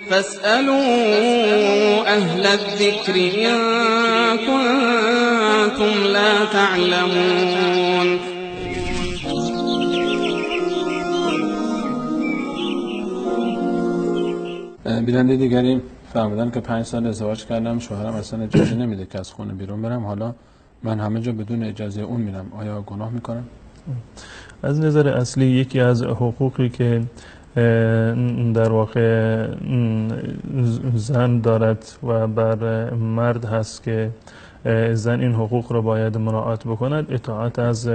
فاسألوا أهل الذكر إن كنتم لا تعلمون. بیننده دیگری فرمودن که 5 سال ازدواج کردم، شوهرم اصلا اجازه نمیده که از خونه بیرون برم، حالا من همه جا بدون اجازه اون میرم، آیا گناه میکنم؟ از نظر اصلی یکی از حقوقی که در واقع زن دارد و بر مرد هست که زن این حقوق را باید مراعات بکند، اطاعت از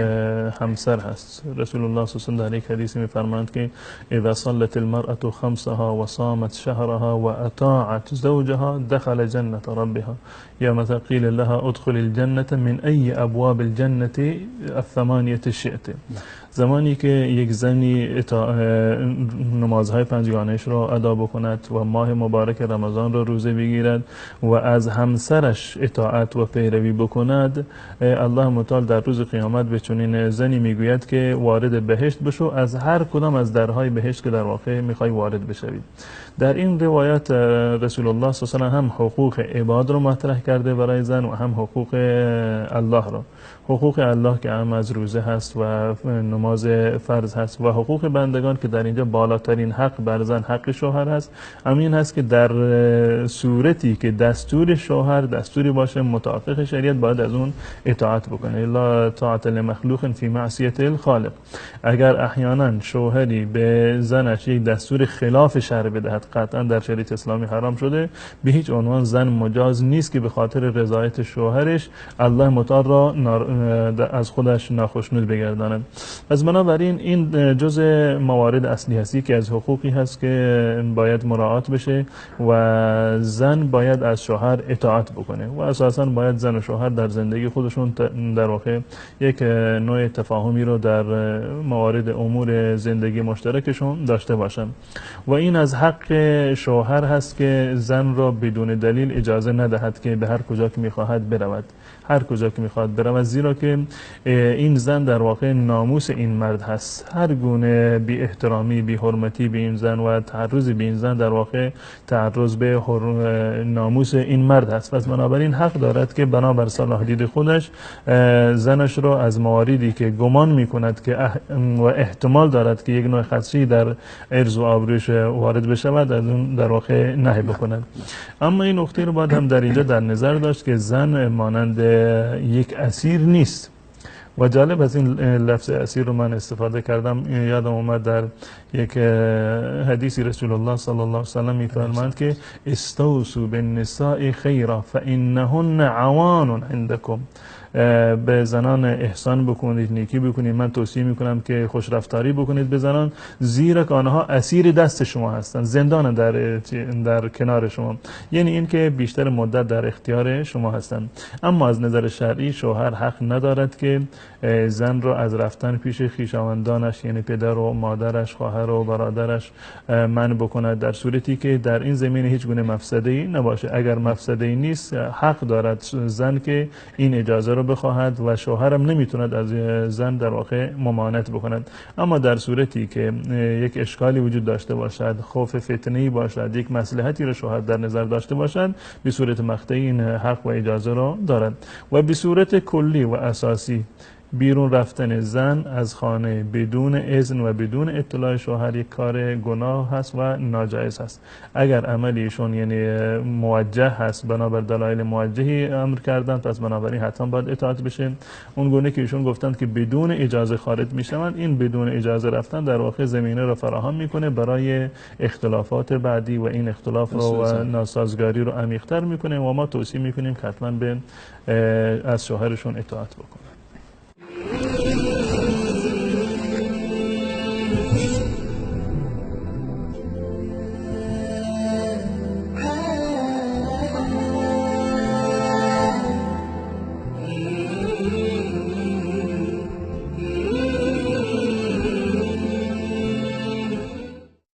همسر هست. رسول الله صلی الله علیه و در یک حدیث می‌فرمایند که اذا صلت المرأة خمسها و صامت شهرها و اطاعت زوجها دخل جنة ربها، یا مثلا قیل لها ادخل الجنة من ای ابواب الجنة الثمانية شئت. زمانی که یک زنی نمازهای پنجگانه‌اش را ادا بکند و ماه مبارک رمضان را روزه بگیرد و از همسرش اطاعت و پیروی بکند، الله متعال در روز قیامت به چنین زنی میگوید که وارد بهشت بشو، از هر کدام از درهای بهشت که در واقع میخوای وارد بشوید. در این روایت رسول الله صلی الله علیه و هم حقوق عباد رو مطرح کرده برای زن و هم حقوق الله را. حقوق الله که هم از روزه هست و نماز فرض هست و حقوق بندگان که در اینجا بالاترین حق بر زن حق شوهر هست، همین هست که در صورتی که دستور شوهر دستوری باشه متوافق شریعت باید از اون اطاعت بکنه. لا طاعت لمخلوق فی معصیت الخالق. اگر احیانا شوهری به زنش یک دستور خلاف شرع بدهد، قطعا در شریعت اسلامی حرام شده، به هیچ عنوان زن مجاز نیست که به خاطر رضایت شوهرش الله متعال را از خودش ناخشنود بگرداند. از بنابراین این جزء موارد اصلی هستی که از حقوقی هست که باید مراعات بشه و زن باید از شوهر اطاعت بکنه و اساسا باید زن و شوهر در زندگی خودشون در واقع یک نوع تفاهمی رو در موارد امور زندگی مشترکشون داشته باشن. و این از حق شوهر هست که زن را بدون دلیل اجازه ندهد که به هر کجا که میخواهد برود، هر کجا که میخواد برود، زیرا که این زن در واقع ناموس این مرد هست. هر گونه بی احترامی، بی حرمتی به این زن و تعرض به این زن در واقع تعرض به ناموس این مرد هست. پس بنابراین حق دارد که بنابر صلاح دید خودش زنش را از مواردی که گمان میکند که و احتمال دارد که یک نوع خدشه‌ای در عرض و آبروش وارد بشود از اون در واقع نهی بکند. اما این نکته رو باید هم در اینجا در نظر داشت که زن مانند یک اسیر نیست. و جالب از این لفظ اسیر رو من استفاده کردم، یادم اومد در یک حدیثی رسول الله صلی الله علیه و سلم میفرمایند که استوصوا بالنساء خیرا فانهن عوان عندکم. به زنان احسان بکنید، نیکی بکنید. من توصیه میکنم که خوش رفتاری بکنید به زنان، زیرا که آنها اسیر دست شما هستند، زندان در کنار شما، یعنی اینکه بیشتر مدت در اختیار شما هستند. اما از نظر شرعی شوهر حق ندارد که زن را از رفتن پیش خویشاوندانش، یعنی پدر و مادرش، خواهر و برادرش منع بکند، در صورتی که در این زمینه هیچ گونه مفسده‌ای نباشه. اگر مفسده‌ای نیست، حق دارد زن که این اجازه رو بخواهد و شوهرم نمیتوند از زن در واقع ممانعت بکند. اما در صورتی که یک اشکالی وجود داشته باشد، خوف فتنه‌ای باشد، یک مصلحتی را شوهر در نظر داشته باشد، به صورت مقطعی این حق و اجازه را دارد. و به صورت کلی و اساسی بیرون رفتن زن از خانه بدون اذن و بدون اطلاع شوهر یک کار گناه هست و ناجایز هست. اگر عملیشون یعنی موجه هست، بنابر دلایل موجهی امر کردن، پس بنابراین حتما باید اطاعت بشه. اون گونه که ایشون گفتند که بدون اجازه خارج میشوند، این بدون اجازه رفتن در واقع زمینه رو فراهم میکنه برای اختلافات بعدی و این اختلاف رو و ناسازگاری رو عمیق‌تر میکنه و ما توصیه میکنیم که حتما به از شوهرشون اطاعت بکنن.